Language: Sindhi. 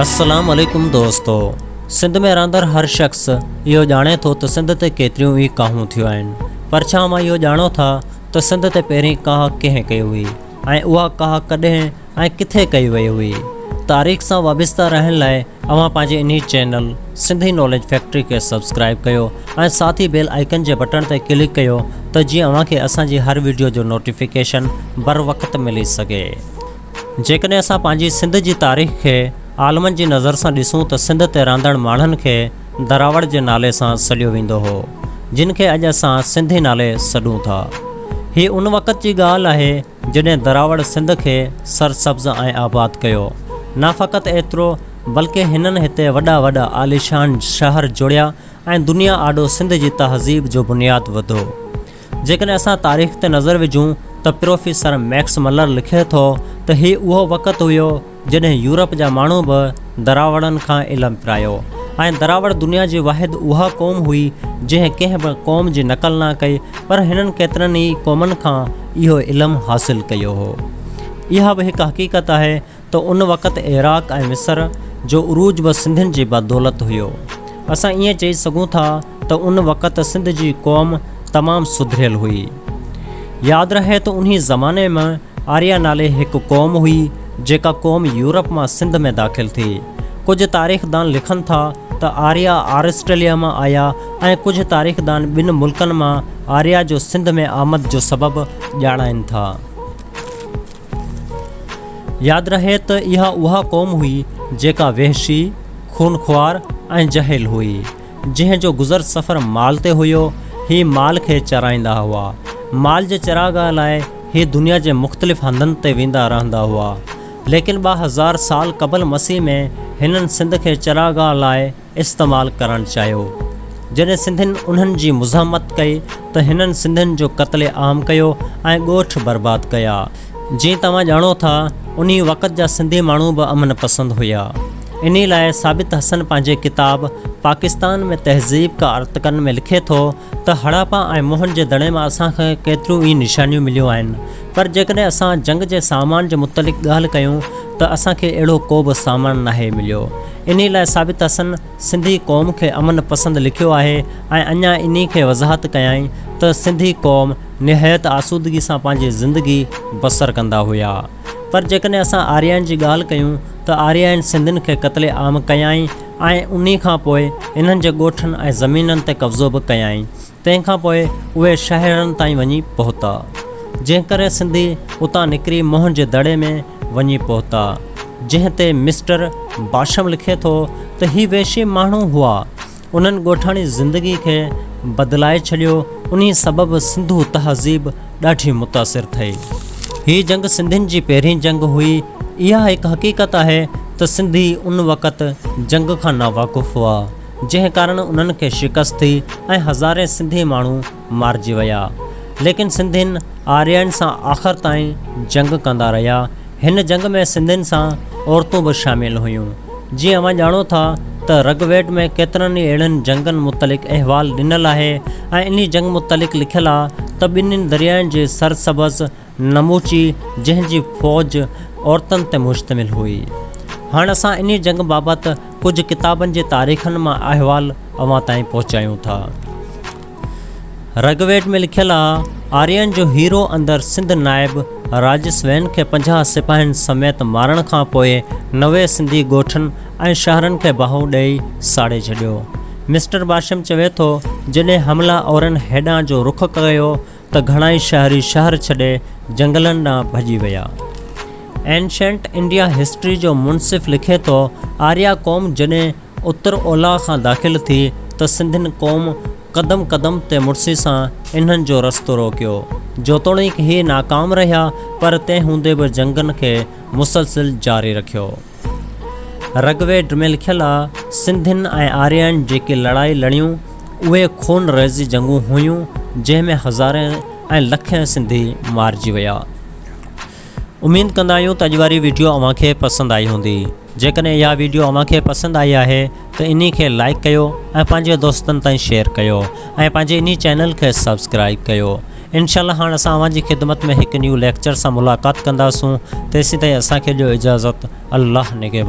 السلام عليڪم دوستو سنڌ ۾ رهندڙ هر شخص اهو ڄاڻي ٿو ته سنڌ تي ڪيتريون ئي ڪاهون ٿيون آهن پر ڇا اوهان اهو ڄاڻو ٿا ته سنڌ تي پهرين ڪاهه ڪنهن ڪئي هئي ۽ اها ڪاهه ڪڏهن ۽ ڪٿي ڪئي وئي هئي تاريخ سان وابسته رهڻ لاء اوهان پنهنجي انهي چينل سنڌي ناليج فيڪٽري کي سبسڪرائب ڪيو ۽ ساٿ ئي بيل آئيڪن جي بٽڻ تي ڪلڪ ڪيو ته جيئن اوهان کي اسان جي هر وڊيو جو نوٽيفڪيشن بروقت ملي سگهي. جيڪڏهن اسان پنهنجي سنڌ جي تاريخ کي عالمن جي نظر سان ڏسون ته سنڌ تي رهندڙ ماڻهن کي دراوڙ جي نالي سان سڏيو ويندو هو، جن کي اڄ اسان سنڌي نالي سڏون ٿا. هي ان وقت جي ڳالهه آهي جڏهن دراوڙ سنڌ کي سرسبز ۽ آباد ڪيو. نه فقط ايترو بلڪه هنن هتي وڏا وڏا عاليشان شهر جوڙيا ۽ دنيا آڏو سنڌ جي تهذيب جو بنياد وڌو. جيڪڏهن اسان تاريخ تي نظر وجهون ته پروفيسر ميڪس ملر لکي ٿو ته هي اهو وقت هيو جڏهن يورپ جا ماڻهو به دراوڙن کان علم پرايو ۽ دراوڙ دنيا جي واحد اها قوم هئي جنهن ڪنهن به قوم جي نقل نه ڪئي پر هنن ڪيترن ئي قومن کان اهو علم حاصل ڪيو هو. اها به هڪ حقيقت آهي ته ان وقت عراق ۽ مصر جو عروج به سنڌين جي بدولت هيو. اسان ائين چئي سگهون ٿا ته ان وقت سنڌ جي قوم تمام سڌريل هئي. ياد رهي ته انهي زماني ۾ آريا نالي هڪ قوم هئي جيڪا قوم يورپ مان سنڌ ۾ داخل ٿي. ڪجهه تاريخدان لکن ٿا ته آريا آرسٽريليا مان آيا ۽ ڪجهه تاريخدان ٻن ملڪن مان آريا جو سنڌ ۾ آمد جو سبب ڄاڻائين ٿا. ياد رهي ته اها اها قوم هئي جيڪا وحشي، خونخوار ۽ جهيل هئي، جنهن جو گذر سفر مال تي هيو، هي مال کي چرائيندا هئا. مال جي چراگاهه لاء هي دنيا جي مختلف هنڌن تي ويندا رهندا هئا. ليڪن 2000 سال قبل مسيح ۾ هنن سنڌ کي چراگاهه لاء استعمال ڪرڻ چاهيو. جڏهن سنڌين انهن جي مزاحمت ڪئي ته هنن سنڌين جو قتل عام ڪيو ۽ ڳوٺ برباد ڪيا. جيئن توهان ڄاڻو ٿا انهي وقت جا سنڌي ماڻهو به امن پسند هيا. انهي لاء ثابت حسن پنهنجي ڪتاب پاڪستان ۾ تهذيب ڪا ارتقن ۾ لکي ٿو ته هڙاپا ۽ موهن جي دڙي مان اسان کي ڪيتريون ئي نشانيون مليون آهن پر جيڪڏهن اسان جنگ جي سامان جي متعلق ڳالهه ڪيون ته اسان کي اهڙو ڪوبه سامان ناهي مليو. انهي لاء ثابت حسن سنڌي قوم کي امن پسند لکيو آهي ۽ اڃا انهي کي وضاحت ڪيائين ته سنڌي قوم نهايت آسودگي سان پنهنجي زندگي بسر ڪندا هيا. پر جيڪڏهن اسان آريائن جي ڳالهه ڪيون ته آريائن سنڌين کي قتل عام ڪيائين ۽ انهي کان پوء انهن جي ڳوٺن ۽ زمينن تي قبضو به ڪيائين. تنهن کان پوء اهي شهرن تائين وڃي پهتا، جنهن ڪري سنڌي اتان نڪري موهن جي دڙي ۾ وڃي پهتا، جنهن تي مسٽر باشم لکي ٿو ته هي وحشي ماڻهو هئا، انهن ڳوٺاڻي زندگي کي بدلائي ڇڏيو، انهي سبب سنڌو تهذيب ڏاڍي متاثر ٿي. هي جنگ سنڌين جي پهرين جنگ هئي، اها هڪ حقيقت آهي ته سنڌي ان وقت جنگ کان ناواقف هئا. جنهن ڪارڻ انهن کي شڪست ٿي ۽ هزارين سنڌي ماڻهو مارجي ويا. ليڪن سنڌين آريائن سان آخر تائين جنگ ڪندا رهيا. هن جنگ ۾ سنڌين سان عورتون به شامل هيون. جيئن اوهان ڄاڻو ٿا ته رگ ويد ۾ ڪيترن ئي اهڙن جنگن متعلق احوال ڏنل آهي ۽ انهي جنگ متعلق لکيل آ ته ٻنهين دريائن جي سرسبز نموچي جنهن جي فوج عورتن تي مشتمل هئي. هاڻ اسان انهي جنگ بابت ڪجهه ڪتابن جي تاريخن مان احوال اوهان تائين پهچايون ٿا. رگ ويد ۾ لکيل آ، آرين جو هيرو اندر سنڌ نائب راجسوين کي 50 سپاهين سميت مارڻ کان پوء 90 سنڌي ڳوٺن ۽ شهرن کي باهون ڏئي ساڙي ڇڏيو. مسٽر باشم چوي ٿو، جڏهن حمله اورن هيڏانهن جو رخ ڪيو ته گهڻائي شهري شهر ڇڏي جنگلن ڏانهن ڀڄي ويا. اينشنٽ انڊيا هسٽري جو منصف لکي ٿو، آريا قوم جڏهن اتر اولهه کان داخل ٿي ته سنڌين قوم قدم قدم تي مڙسي سان انهن جو رستو روڪيو. جوتوڻيڪ هي ناڪام رهيا پر تنهن هوندي به جنگن کي مسلسل جاري رکيو. رگ ويد ۾ لکيل آ، سنڌين ۽ آريائن جيڪي لڙائي لڙيون، اهي خون ريزي جنگون هيون، جنهن ۾ هزارين ۽ لکين سنڌي مارجي ويا. اميد ڪندا آهيون ته اڄ واري ويڊيو اوهان کي پسند آئي هوندي. جيڪڏهن اها ويڊيو اوهان کي پسند آئي آهي ته انهي کي لائيڪ ڪيو ۽ پنهنجي دوستن تائين شيئر ڪيو ۽ پنهنجي انهي چينل کي سبسڪرائيب ڪيو. انشاء الله هاڻ اسان اوهان جي خدمت ۾ هڪ نيو ليڪچر سان ملاقات ڪنداسون تيسين تائين اسان کي ڏيو اجازت الله نگهبان.